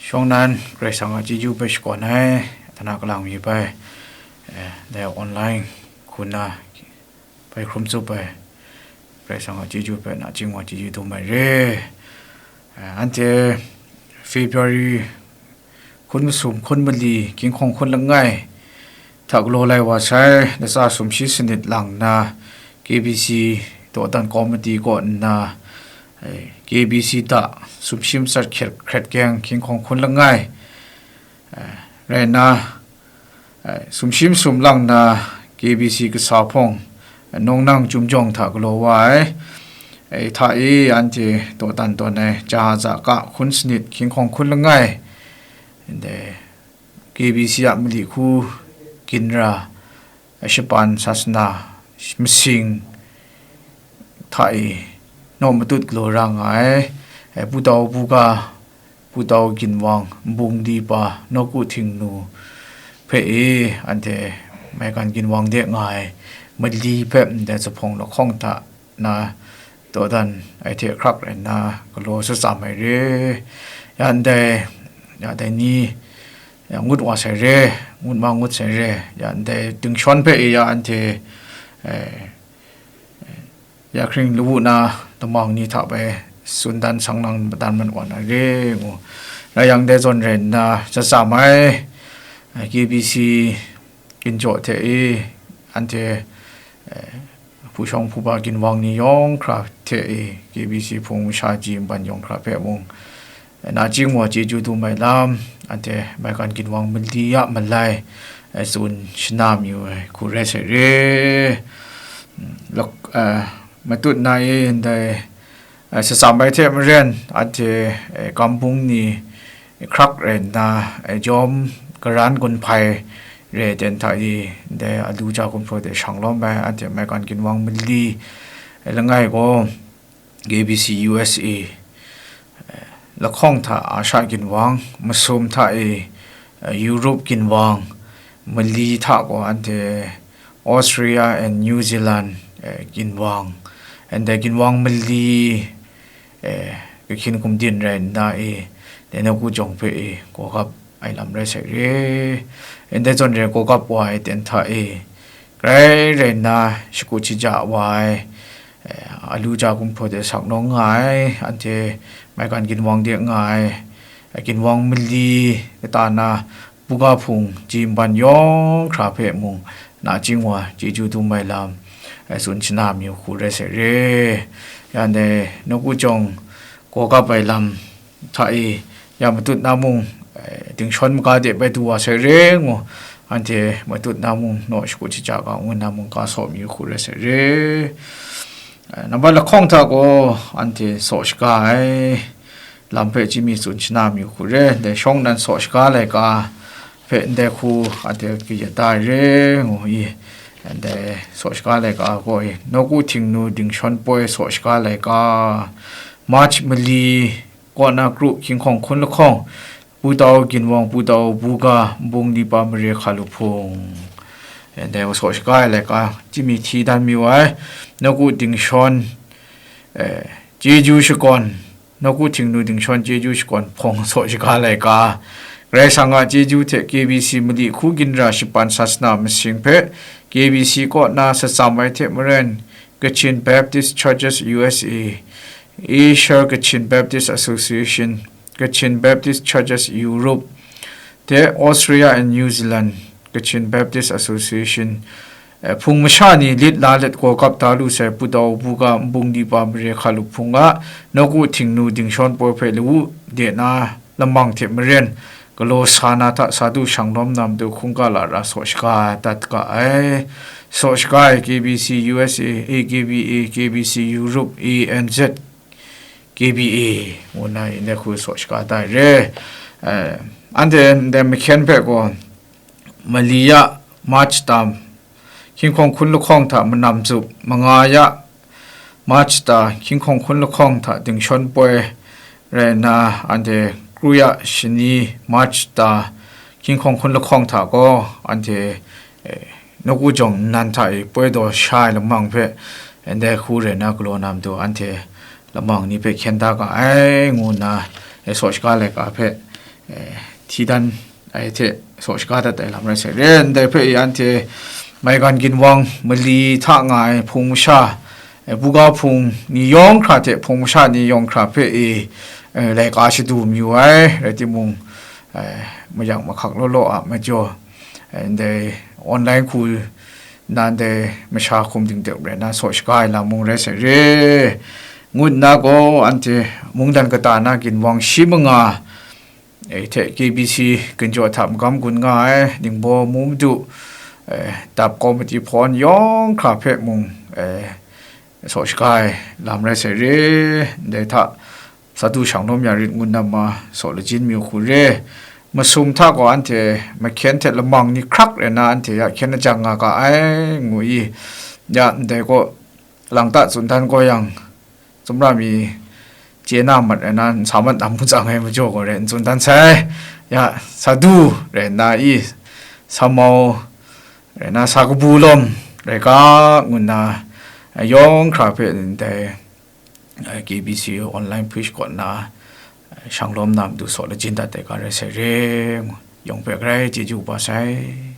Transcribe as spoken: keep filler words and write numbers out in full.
Shawng nan, Karai Kasang a chyeju hpe shakawn ai, a hta na kalang mi bai, eh, dai online hku na bai hkrum tsup ai, Karai Kasang a chyeju hpe nachying wa chyeju dum ai re. Eh, anhte February hkun masum, hkun mali, ginhkawng hkun langai hta galaw lai wa sai, latsa sumshi sanit lang nna, K B C dawdan kawmiti kaw nna, eh, K B C hta sumshi matsat hkyet hkret keng ginhkawng hkun langai, eh, rai nna, eh, sumshi masum lang nna K B C kasa hpawng, eh, nawng nang chyum jawng hta galaw wa ai. Eh, hta e anhte dawdan tawn ai, ja za ka hkun sanit, ginhkawng hkun langai, ndai K B C a mali hku ginra, shapan sasana masing hta e naw matut galaw ra nga ai, eh, Pu Tau Buga, Pu Tau Ginwang, Nbung Dipa, Nawku Htingnu hpe e anhte maigan ginwang de nga ai mali hpe ndai zuphpawng lahkawng hta na dawdan ai hte hkrak rai nna galaw shatsam ai re. Ya ndai, ya dai ni, ya ngut wa sai re, ngut ma ngut sai re, ya ndai dingshawn hpe e ya anhte, eh, ya hkring lawu na lamang ni hta bai tsun dan sang nang madan man wa na re ngu. Rai yang dai zawn rai nna shatsam ai, eh, K B C ginjaw hte e anhte, eh, hpu shawng hpu ba ginwang ni yawng hkra hte e K B C hpung masha ji mban yawng hkra hpe mung, eh, nachying wa chyeju dum ai lam, anhte maigan ginwang mali a malai, eh, tsun shana mayu ai hku rai sai re. Mm, lak-, eh, matut na e ndai, eh, shatsam ai hte maren, anhte, eh, kam bung ni hkrak rai nna, eh, jawm karan gun hpai re ten hta e, ndai alu ja gumhpraw de shang lawm ai, anhte maigan ginwang mali, eh, langai gaw, K B C U S A, eh, lahkawng hta Asha ginwang, masum hta e, eh, Europe ginwang, mali hta gaw anhte Australia and New Zealand, eh, ginwang, and dai ginwang mali, eh, kahkyin gumdin rai nna e, dai nawku jawng hpe e, gawgap ai lam rai sai re. Ndai zawn re gawgap wa ai ten hta e, grai rai nna shakut shaja wa ai, eh, alu ja gumhpraw de sak nawng nga ai, anhte maigan ginwang de nga ai, eh, ginwang mali kata na, buga hpung ji mban yawng hkra hpe mung nachying wa chyeju dum ai lam, eh, tsun shana mayu hku rai sai re. Ya ndai nawku jawng gawgap ai lam hta e, ya matut na mung, eh, dingshawn maga de bai du wa sai re ngu, anhte matut na mung naw shakut shaja ga ngu na mungga saw mayu hku rai sai re. Eh, nambat lahkawng hta gaw anhte saw shaga ai lam hpe chyami tsun shana mayu hku re, ndai shawng nan saw shaga laika hpe ndai hku anhte kayat da ai re ngu i, ndai saw shaga laika gaw i, nawku htingnu dingshawn poi saw shaga laika, March mali, kaw na kru, hkying hkawng hkun lahkawng, Pu Tau Ginwang, Pu Tau Buga, Nbung Dipa Mare Hkalup Hpung. Ndai saw shaga ai laika, chyami hti dan mayu ai, nawku dingshawn, eh, chyeju shakawn, nawku htingnu dingshawn chyeju shakawn hpawng saw shaga laika, Karai Kasang a chyeju hte K B C mali hku ginra shapan sasana masing hpe K B C kaw na shatsam ai hte maren, Kachin Baptist Churches U S A, Asia Kachin Baptist Association, Kachin Baptist Churches Europe, te Australia and New Zealand Kachin Baptist Association, eh, hpung masha ni lit la let gawgap da lu sai Pu Tau Buga, Nbung Dipa Mare Hkalup Hpung a nawku htingnu dingshawn poi hpe lawu de na lamang hte maren, galaw sa na hta sa du shang lawm na matu hkungga lara saw shaga dat ga ai. Saw shaga ai K B C U S A, A K B A, K B C Europe, A N Z, K B A, ngu na i ndai hku saw shaga da ai re. Eh, anhte ndai mahkyen hpe gaw, mali ya March tam, hkying hkawng hkun lahkawng hta manam zup, manga ya March ta, hkying hkawng hkun lahkawng hta dingshawn poi rai nna, anhte kru ya shani March ta, hkying hkawng hkun lahkawng hta gaw, anhte, eh, nawku jawng nnan hta e poi daw sha ai lamang hpe, ndai hku rai nna galaw na matu, anhte lamang ni hpe hkyen da ga ai, ngu nna, eh, saw shaga laika hpe, hti dan ai hte saw shaga dat ai lam rai sai re. Ndai hpe i anhte maigan ginwang mali hta nga ai hpung masha, eh, buga hpung ni yawng hkra hte hpung masha ni yawng hkra hpe i, eh, laika shadu mayu ai, rai timung, eh, mayang mahkak law law a majaw, eh, ndai online hku na ndai masha hkum dingdep rai na saw shaga ai lam mung rai sai re, ngu nna gaw anhte mungdan kata na ginwang shi manga, eh, hte K B C ginjaw hta magam gun nga ai ningbaw mu madu, eh, dap kawmati hpawn yawng hkra hpe mung, eh, saw shaga ai lam rai sai re, ndai hta sa du shang lawm ya rit ngu nna ma saw lajin mayu hku re. Masum hta gaw anhte mahkyen hte lamang ni hkrak rai na anhte ya hkyen lajang nga ga ai, ngu i, ya ndai gaw lang ta tsun dan gaw yang, Tsumra mi chye na mat ai na, nsa mat na mu tsang ai majaw gaw rai n tsun dan sai. Ya, sa du rai nna i, sa mau rai na, sa kabu lawm rai ga, ngu nna, eh, yawng hkra hpe ndai, eh, K B C online push kaw nna, eh, shang lawm na matu saw lajin dat ai ga rai sai re, ngu, yawng hpe grai chyeju kaba sai.